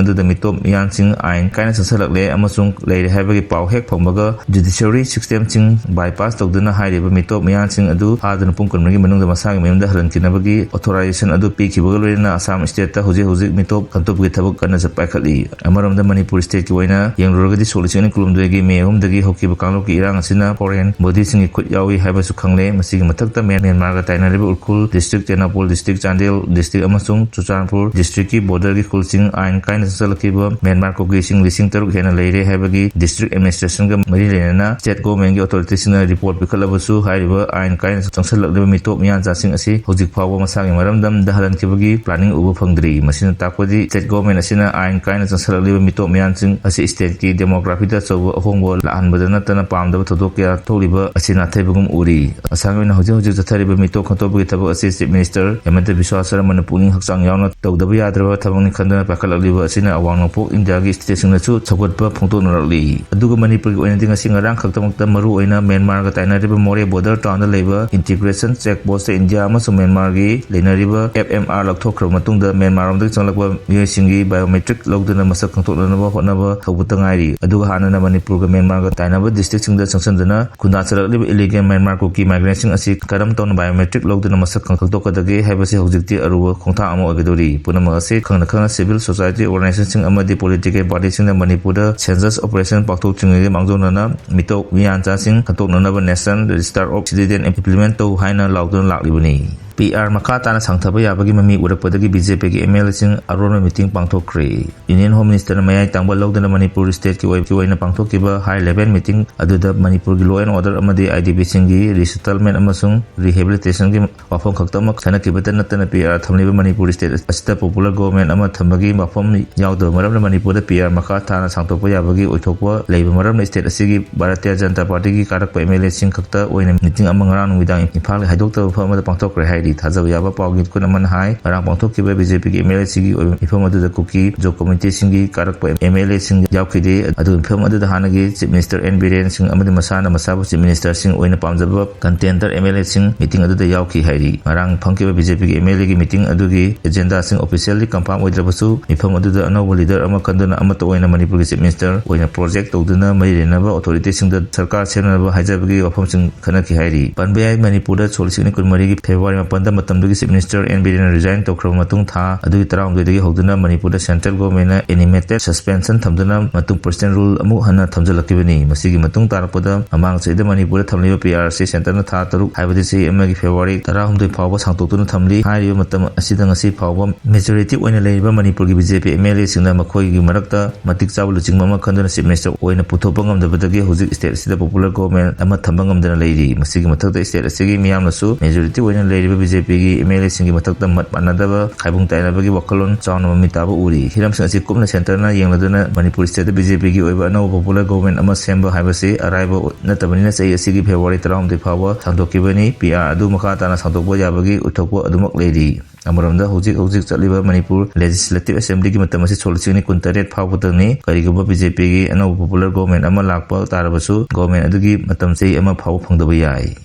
ꯑꯗꯨꯗ ꯃꯤꯇꯣꯞ ꯃꯤꯌꯥꯟꯁꯤꯡ ꯑꯥꯏꯟ ꯀꯥꯏꯅ ꯆꯪꯁꯤꯜꯂꯛꯂꯦ ꯑꯃꯁꯨꯡ ꯂꯩꯔꯦ ꯍꯥꯏꯕꯒꯤ ꯄꯥꯎ ꯍꯦꯛ ꯐꯪꯕꯒ ꯖꯨꯗꯤꯁꯤꯌꯔꯤ ꯁꯤꯁꯇꯦꯝꯁꯤꯡ ꯕꯥꯏꯄꯥꯁ ꯇꯧꯗꯨꯅ ꯍꯥꯏꯔꯤꯕ ꯃꯤꯇꯣꯞ ꯃꯤꯌꯥꯟꯁꯤꯡ ꯑꯗꯨ ꯐꯥꯗꯨꯅ ꯄꯨꯡ ꯀꯨꯟꯃꯔꯤꯒꯤ ꯃꯅꯨꯡꯗ ꯃꯁꯥꯒꯤ ꯃꯌꯨꯝꯗ ꯍꯜꯍꯟꯈꯤꯅꯕꯒꯤ ꯑꯣꯊꯣꯔꯥꯏꯖꯦꯁꯟ ꯑꯗꯨ ꯄꯤꯈꯤꯕꯒ ꯂꯣꯏꯅꯅ ꯑꯁꯥꯝ ꯁ꯭ꯇꯦꯠꯇ ꯍꯧꯖꯤꯛ ꯍꯧꯖꯤꯛ ꯃꯤꯇꯣꯞ ꯈꯟꯗꯣꯛꯄꯒꯤ ꯊꯕꯛ ꯀꯟꯅ ꯆꯠ ꯄꯥꯏꯈꯠꯂꯤ꯫ ꯑꯃꯔꯣꯝꯗ ꯃꯅꯤꯄꯨꯔ ꯁ꯭ꯇꯦꯠꯀꯤ ꯑꯣꯏꯅ ꯌꯦꯡꯂꯨꯔꯒꯗꯤ ꯁꯣꯛ ꯂꯤꯁꯤꯡ ꯑꯅꯤ ꯀꯨꯟꯍꯨꯝꯗꯣꯏꯒꯤ ꯃꯦ ꯑꯍꯨꯝꯗꯒꯤ ꯍꯧꯈꯤꯕ ꯀꯥꯡꯂꯨꯞꯀꯤ ꯏꯔꯥꯡ ꯑꯁꯤꯅ ꯐꯣꯔꯦꯟ ꯕꯣꯗꯤꯁꯤꯡꯒꯤ ꯈꯨꯠ ꯌꯥꯎꯏ ꯍꯥꯏꯕꯁꯨ ꯈꯪꯂꯦ꯫ ꯃꯁꯤꯒꯤ ꯃꯊꯛꯇ ꯃ꯭ꯌꯥꯟ-, ꯃ꯭ꯌꯥꯟꯃꯥꯔꯒ ꯇꯥꯏꯅꯔꯤꯕ Ukhrul district, Tengnoupal district, Chandel district ꯑꯃꯁꯨꯡ ꯆꯨꯔꯆꯥꯟꯄꯨꯔ ꯗꯤꯁꯇ꯭ꯔꯤꯛꯀꯤ ꯕꯣꯔꯗꯔꯒꯤ ꯈꯨꯜꯁꯤꯡ ꯑꯥꯏꯟ ꯀꯥꯏꯅ ꯆꯪꯁꯤꯜꯂꯛꯈꯤꯕ ꯃ꯭ꯌꯥꯟꯃꯥꯔ ꯀꯨꯀꯤꯁꯤꯡ ꯂꯤꯁꯤꯡ ꯇꯔꯨꯛ ꯍꯦꯟꯅ ꯂꯩꯔꯦ ꯍꯥꯏꯕꯒꯤ ꯗꯤꯁꯇ꯭ꯔꯤꯛ ꯑꯦꯗꯃꯤꯅꯤꯁꯇ꯭ꯔꯦꯁꯟꯒ ꯃꯔꯤ ꯂꯩꯅꯅ ꯁ꯭ꯇꯦꯠ ꯒꯣꯚꯔꯟꯃꯦꯟꯠꯀꯤ ꯑꯣꯊꯣꯔꯤꯇꯤꯁꯤꯡꯅ ꯔꯤꯄꯣꯔꯠ ꯄꯤꯈꯠꯂꯕꯁꯨ ꯍꯥꯏꯔꯤꯕ ꯑꯥꯏꯟ ꯀꯥꯏꯅ ꯆꯪꯁꯤꯜꯂꯛꯂꯤꯕ ꯃꯤꯇꯣꯞ ꯃꯤꯌꯥꯟꯆꯥꯁꯤꯡ ꯑꯁꯤ ꯍꯧꯖꯤꯛ ꯐꯥꯎꯕ ꯃꯁꯥꯒꯤ ꯃꯔꯝꯗꯝꯗ ꯍꯜꯍꯟꯈꯤꯕꯒꯤ ꯄ꯭ꯂꯥꯅꯤꯡ ꯎꯕ ꯐꯪꯗ꯭ꯔꯤ꯫ ꯃꯁꯤꯅ ꯇꯥꯛꯄꯗꯤ State government ꯑꯁꯤꯅ ꯑꯥꯏꯟ ꯀꯥꯏꯅ ꯆꯪꯁꯤꯜꯂꯛꯂꯤꯕ ꯃꯤꯇꯣꯞ ꯃꯤꯌꯥꯟꯁꯤꯡ ꯑꯁꯤ state ꯀꯤ demography ꯗ ꯑꯆꯧꯕ ꯑꯍꯣꯡꯕ ꯂꯥꯛꯍꯟꯕꯗ ꯅꯠꯇꯅ ꯄꯥꯝꯗꯕ ꯊꯧꯗꯣꯛ ꯀꯌꯥ ꯊꯣꯛꯂꯤꯕ ꯑꯁꯤ ꯅꯥꯊꯩꯕꯒꯨꯝ ꯎꯔꯤ꯫ ꯑꯁꯥꯝꯒꯤ ꯑꯣꯏꯅ ꯍꯧꯖꯤꯛ ꯍꯧꯖꯤꯛ ꯆꯠꯊꯔꯤꯕ ꯃꯤꯇꯣꯞ ꯈꯟꯗꯣꯛꯄꯒꯤ ꯊꯕꯛ ꯑꯁꯤ Chief Minister ꯍꯤꯃꯟꯇ ꯕꯤꯁ꯭ꯋꯥ ꯁꯔꯃꯅ ꯄꯨꯛꯅꯤꯡ ꯍꯛꯆꯥꯡ ꯌꯥꯎꯅ ꯇꯧꯗꯕ ꯌꯥꯗ꯭ꯔꯕ ꯊꯕꯛꯅꯤ ꯈꯟꯗꯨꯅ ꯄꯥꯏꯈꯠꯂꯛꯂꯤꯕ ꯑꯁꯤꯅ ꯑꯋꯥꯡ ꯅꯣꯡꯄꯣꯛ ꯏꯟꯗꯤꯌꯥꯒꯤ state ꯁꯤꯡꯅꯁꯨ ꯁꯧꯒꯠꯄ ꯐꯣꯡꯗꯣꯛꯅꯔꯛꯂꯤ꯫ ꯑꯗꯨꯒ ꯃꯅꯤꯄꯨꯔꯒꯤ ꯑꯣꯏꯅꯗꯤ ꯉꯁꯤ ꯉꯔꯥꯡ ꯈꯛꯇꯃꯛꯇ ꯃꯔꯨ ꯑꯣꯏꯅ ꯃ꯭ꯌꯥꯟꯃꯥꯔꯒ ꯇꯥꯏꯅꯔꯤꯕ ꯃꯣꯔꯦ border town ꯗ ꯂꯩꯕ integration check post ꯇ ꯏꯟꯗꯤꯌꯥ ꯑꯃꯁꯨꯡ ꯃ꯭ꯌꯥꯟꯃꯥꯔꯒꯤ ꯂꯩꯅꯔꯤꯕ F M R ꯂꯧꯊꯣꯛꯈ꯭ꯔꯕ ꯃꯇꯨꯡꯗ ꯃ꯭ꯌꯥꯟꯃꯥꯔ ꯂꯣꯝꯗꯒꯤ ꯆꯪꯂꯛꯄ ꯃꯤꯑꯣꯏꯁꯤꯡꯒꯤ biometric ꯂꯧꯗꯨꯅ ꯃꯁꯛ ꯈꯪꯗꯣꯛꯅꯅꯕ ꯍꯣꯠꯅꯕ ꯍꯧꯕꯇ ꯉꯥꯏꯔꯤ꯫ ꯑꯗꯨꯒ ꯍꯥꯟꯅꯅ ꯃꯅꯤꯄꯨꯔꯒ ꯃ꯭ꯌꯥꯟꯃꯥꯔꯒ ꯇꯥꯏꯅꯕ district ꯁꯤꯡꯗ ꯆꯪꯁꯤꯟꯗꯨꯅ ꯈꯨꯟꯗꯥ ꯆꯠꯂꯛꯂꯤꯕ illegal ꯃ꯭ꯌꯥꯟꯃꯥꯔ ꯀꯨꯀꯤ migrant ꯁꯤꯡ ꯑꯁꯤ ꯀꯔꯝ ꯇꯧꯅ biometric ꯂꯧꯗꯨꯅ ꯃꯁꯛ ꯈꯪꯗꯣꯛꯀꯗꯒꯦ ꯍꯥꯏꯕꯁꯤ ꯍꯧꯖꯤꯛꯇꯤ ꯑꯔꯨꯕ ꯈꯣꯡꯊꯥꯡ ꯑꯃ ꯑꯣꯏꯒꯗꯧꯔꯤ꯫ ꯄꯨꯝꯅꯃꯛ ꯑꯁꯤ ꯈꯪꯅ ꯈꯪꯅ civil society organization ꯁꯤꯡ ꯑꯃꯗꯤ political party ꯁꯤꯡꯅ ꯃꯅꯤꯄꯨꯔꯗ census operation ꯄꯥꯡꯊꯣꯛꯇ꯭ꯔꯤꯉꯩꯒꯤ ꯃꯥꯡꯖꯧꯅꯅ ꯃꯤꯇꯣꯞ ꯃꯤꯌꯥꯟꯆꯥꯁꯤꯡ ꯈꯟꯗꯣꯛꯅꯅꯕ National Register of Citizen Implement ꯇꯧ ꯍꯥꯏꯅ ꯂꯥꯎꯗꯨꯅ ꯂꯥꯛꯂꯤꯕꯅꯤ꯫ P R ꯃꯈꯥ ꯇꯥꯅ ꯁꯥꯡꯊꯕ ꯌꯥꯕꯒꯤ ꯃꯃꯤ ꯎꯔꯛꯄꯗꯒꯤ B J P ꯒꯤ M L A ꯁꯤꯡ ꯑꯔꯣꯟꯕ meeting ꯄꯥꯡꯊꯣꯛꯈ꯭ꯔꯦ꯫ Union Home Minister ꯅ ꯃꯌꯥꯏ ꯇꯥꯡꯕ ꯂꯧꯗꯨꯅ ꯃꯅꯤꯄꯨꯔ state ꯀꯤ ꯑꯣꯏ-, ꯀꯤ ꯑꯣꯏꯅ ꯄꯥꯡꯊꯣꯛꯈꯤꯕ high level meeting ꯑꯗꯨꯗ ꯃꯅꯤꯄꯨꯔꯒꯤ law and order ꯑꯃꯗꯤ I D P ꯁꯤꯡꯒꯤ resettlement ꯑꯃꯁꯨꯡ rehabilitation ꯒꯤ ꯋꯥꯐꯝ ꯈꯛꯇꯃꯛ ꯈꯟꯅꯈꯤꯕꯇ ꯅꯠꯇꯅ P R ꯊꯝꯂꯤꯕ ꯃꯅꯤꯄꯨꯔ state ꯑꯁꯤꯗ popular government ꯑꯃ ꯊꯝꯕꯒꯤ ꯋꯥꯐꯝ ꯌꯥꯎꯗꯕ ꯃꯔꯝꯅ ꯃꯅꯤꯄꯨꯔꯗ P R ꯃꯈꯥ ꯇꯥꯅ ꯁꯥꯡꯗꯣꯛꯄ ꯌꯥꯕꯒꯤ ꯑꯣꯏꯊꯣꯛꯄ ꯂꯩꯕ ꯃꯔꯝꯅ state ꯑꯁꯤꯒꯤ ꯚꯥꯔꯇꯤꯌ ꯖꯅꯇꯥ ꯄꯥꯔꯇꯤꯒꯤ ꯀꯥꯔꯛꯄ M L A ꯁꯤꯡ ꯈꯛꯇ ꯑꯣꯏꯅ meeting ꯑꯃ ꯉꯔꯥꯡ ꯅꯨꯃꯤꯗꯥꯡ ꯏꯝꯐꯥꯜꯒꯤ ꯍꯥꯏꯗꯣꯛꯇꯕ ꯃꯐꯝ ꯑꯃꯗ ꯄꯥꯡꯊꯣꯛꯈ꯭ꯔꯦ ꯍꯥꯏꯔꯤ꯫ ꯊꯥꯖꯕ ꯌꯥꯕ ꯄꯥꯎꯒꯤ ꯃꯤꯀꯨꯟ ꯑꯃꯅ ꯍꯥꯏ, ꯉꯔꯥꯡ ꯄꯥꯡꯊꯣꯛꯈꯤꯕ B J P ꯒꯤ M L A ꯁꯤꯒꯤ ꯑꯣꯏꯕ ꯃꯤꯐꯝ ꯑꯗꯨꯗ ꯀꯨꯀꯤ ꯖꯣ community ꯁꯤꯡꯒꯤ ꯀꯥꯔꯛꯄ M L A ꯁꯤꯡ ꯌꯥꯎꯈꯤꯗꯦ꯫ ꯑꯗꯨꯒ ꯃꯤꯐꯝ ꯑꯗꯨꯗ ꯍꯥꯟꯅꯒꯤ Chief Minister N ꯕꯤꯔꯦꯟ ꯁꯤꯡ ꯑꯃꯗꯤ ꯃꯁꯥꯅ ꯃꯁꯥꯕꯨ Chief Minister ꯁꯤꯡ ꯑꯣꯏꯅ ꯄꯥꯝꯖꯕ contender M L A ꯁꯤꯡ meeting ꯑꯗꯨꯗ ꯌꯥꯎꯈꯤ ꯍꯥꯏꯔꯤ꯫ ꯉꯔꯥꯡ ꯐꯝꯈꯤꯕ B J P ꯒꯤ M L A ꯒꯤ meeting ꯑꯗꯨꯒꯤ agenda ꯁꯤꯡ officially confirm ꯑꯣꯏꯗ꯭ꯔꯕꯁꯨ, ꯃꯤꯐꯝ ꯑꯗꯨꯗ ꯑꯅꯧꯕ leader ꯑꯃ ꯈꯟꯗꯨꯅ ꯑꯃꯠꯇ ꯑꯣꯏꯅ ꯃꯅꯤꯄꯨꯔꯒꯤ Chief Minister ꯑꯣꯏꯅ project ꯇꯧꯗꯨꯅ ꯃꯔꯤ ꯂꯩꯅꯕ authority ꯁꯤꯡꯗ ꯁꯔꯀꯥꯔ ꯁꯦꯝꯅꯕ ꯍꯥꯏꯖꯕꯒꯤ ꯋꯥꯐꯝꯁꯤꯡ ꯈꯟꯅꯈꯤ ꯍꯥꯏꯔꯤ꯫ ꯄꯟꯕ ꯌꯥꯏ, ꯃꯅꯤꯄꯨꯔꯗ ꯁꯣꯛ ꯂꯤꯁꯤꯡ ꯑꯅꯤ ꯀꯨꯟꯃꯔꯤꯒꯤ February ꯃꯥꯄꯟꯗ ꯃꯇꯝꯗꯨꯒꯤ Chief Minister N ꯕꯤꯔꯦꯟꯅ resign ꯇꯧꯈ꯭ꯔꯕ ꯃꯇꯨꯡ ꯊꯥ ꯑꯗꯨꯒꯤ ꯇꯔꯥꯍꯨꯝꯗꯣꯏꯗꯒꯤ ꯍꯧꯗꯨꯅ ꯃꯅꯤꯄꯨꯔꯗ central government ꯅ animated suspension ꯊꯝꯗꯨꯅ ꯃꯇꯨꯡ President Rule ꯑꯃꯨꯛ ꯍꯟꯅ ꯊꯝꯖꯤꯜꯂꯛꯈꯤꯕꯅꯤ꯫ ꯃꯁꯤꯒꯤ ꯃꯇꯨꯡ ꯇꯥꯔꯛꯄꯗ ꯃꯃꯥꯡ ꯆꯍꯤꯗ ꯃꯅꯤꯄꯨꯔꯗ ꯊꯝꯂꯤꯕ P R ꯑꯁꯤ centre ꯅ ꯊꯥ ꯇꯔꯨꯛ, ꯍꯥꯏꯕꯗꯤ ꯆꯍꯤ ꯑꯃꯒꯤ February ꯇꯔꯥꯍꯨꯝꯗꯣꯏ ꯐꯥꯎꯕ ꯁꯥꯡꯗꯣꯛꯇꯨꯅ ꯊꯝꯂꯤ꯫ ꯍꯥꯏꯔꯤꯕ ꯃꯇꯝ ꯑꯁꯤꯗ ꯉꯁꯤ ꯐꯥꯎꯕ majority ꯑꯣꯏꯅ ꯂꯩꯔꯤꯕ ꯃꯅꯤꯄꯨꯔꯒꯤ B J P M L A ꯁꯤꯡꯅ ꯃꯈꯣꯏꯒꯤ ꯃꯔꯛꯇ ꯃꯇꯤꯛ ꯆꯥꯕ ꯂꯨꯆꯤꯡꯕ ꯑꯃ ꯈꯟꯗꯨꯅ Chief Minister ꯑꯣꯏꯅ ꯄꯨꯊꯣꯛꯄ ꯉꯝꯗꯕꯗꯒꯤ ꯍꯧꯖꯤꯛ state ꯑꯁꯤꯗ popular government ꯑꯃ ꯊꯝꯕ ꯉꯝꯗꯅ ꯂꯩꯔꯤ꯫ ꯃꯁꯤꯒꯤ ꯃꯊꯛꯇ state ꯑꯁꯤꯒꯤ ꯃꯤꯌꯥꯝꯅꯁꯨ majority ꯑꯣꯏꯅ ꯂꯩꯔꯤꯕ ꯕꯤ ꯖꯦ ꯄꯤꯒꯤ ꯑꯦꯝ ꯑꯦꯜ ꯑꯦꯁꯤꯡꯒꯤ ꯃꯊꯛꯇ ꯃꯠ ꯃꯥꯟꯅꯗꯕ, ꯈꯥꯏꯕꯨꯡ ꯇꯥꯏꯅꯕꯒꯤ ꯋꯥꯈꯜꯂꯣꯟ ꯆꯥꯎꯅ ꯃꯃꯤ ꯇꯥꯕ ꯎꯔꯤ꯫ ꯍꯤꯔꯝꯁꯤꯡ ꯑꯁꯤ ꯀꯨꯞꯅ ꯁꯦꯟꯇꯔꯅ ꯌꯦꯡꯂꯗꯨꯅ ꯃꯅꯤꯄꯨꯔ ꯁ꯭ꯇꯦꯠꯇ ꯕꯤ ꯖꯦ ꯄꯤꯒꯤ ꯑꯣꯏꯕ ꯑꯅꯧꯕ ꯄꯣꯄꯨꯂꯔ ꯒꯣꯚꯔꯟꯃꯦꯟꯠ ꯑꯃ ꯁꯦꯝꯕ ꯍꯥꯏꯕꯁꯤ ꯑꯔꯥꯏꯕ ꯅꯠꯇꯕꯅꯤꯅ ꯆꯍꯤ ꯑꯁꯤꯒꯤ ꯐꯦꯕ꯭ꯔꯨꯋꯥꯔꯤ ꯇꯔꯥꯍꯨꯝꯗꯣꯏ ꯐꯥꯎꯕ ꯁꯥꯡꯗꯣꯛꯈꯤꯕꯅꯤ꯫ ꯄꯤ ꯑꯥꯔ ꯑꯗꯨ ꯃꯈꯥ ꯇꯥꯅ ꯁꯥꯡꯗꯣꯛꯄ ꯌꯥꯕꯒꯤ ꯑꯣꯏꯊꯣꯛꯄ ꯑꯗꯨꯃꯛ ꯂꯩꯔꯤ꯫ ꯑꯃꯔꯣꯝꯗ ꯍꯧꯖꯤꯛ ꯍꯧꯖꯤꯛ ꯆꯠꯂꯤꯕ ꯃꯅꯤꯄꯨꯔ ꯂꯦꯖꯤꯁꯂꯦꯇꯤꯚ ꯑꯦꯁꯦꯝꯕ꯭ꯂꯤꯒꯤ ꯃꯇꯝ ꯑꯁꯤ ꯁꯣꯛꯂꯤꯁꯤꯡꯅꯤ ꯀꯨꯟꯇꯔꯦꯠ ꯐꯥꯎꯕꯗꯅꯤ꯫ ꯀꯔꯤꯒꯨꯝꯕ ꯕꯤ ꯖꯦ ꯄꯤꯒꯤ ꯑꯅꯧꯕ ꯄꯣꯄꯨꯂꯔ ꯒꯣꯚꯔꯟꯃꯦꯟꯠ ꯑꯃ ꯂꯥꯛꯄ ꯇꯥꯔꯕꯁꯨ ꯒꯣꯚꯔꯟꯃꯦꯟꯠ ꯑꯗꯨꯒꯤ ꯃꯇꯝ ꯆꯍꯤ ꯑꯃ ꯐꯥꯎꯕ ꯐꯪꯗꯕ ꯌꯥꯏ꯫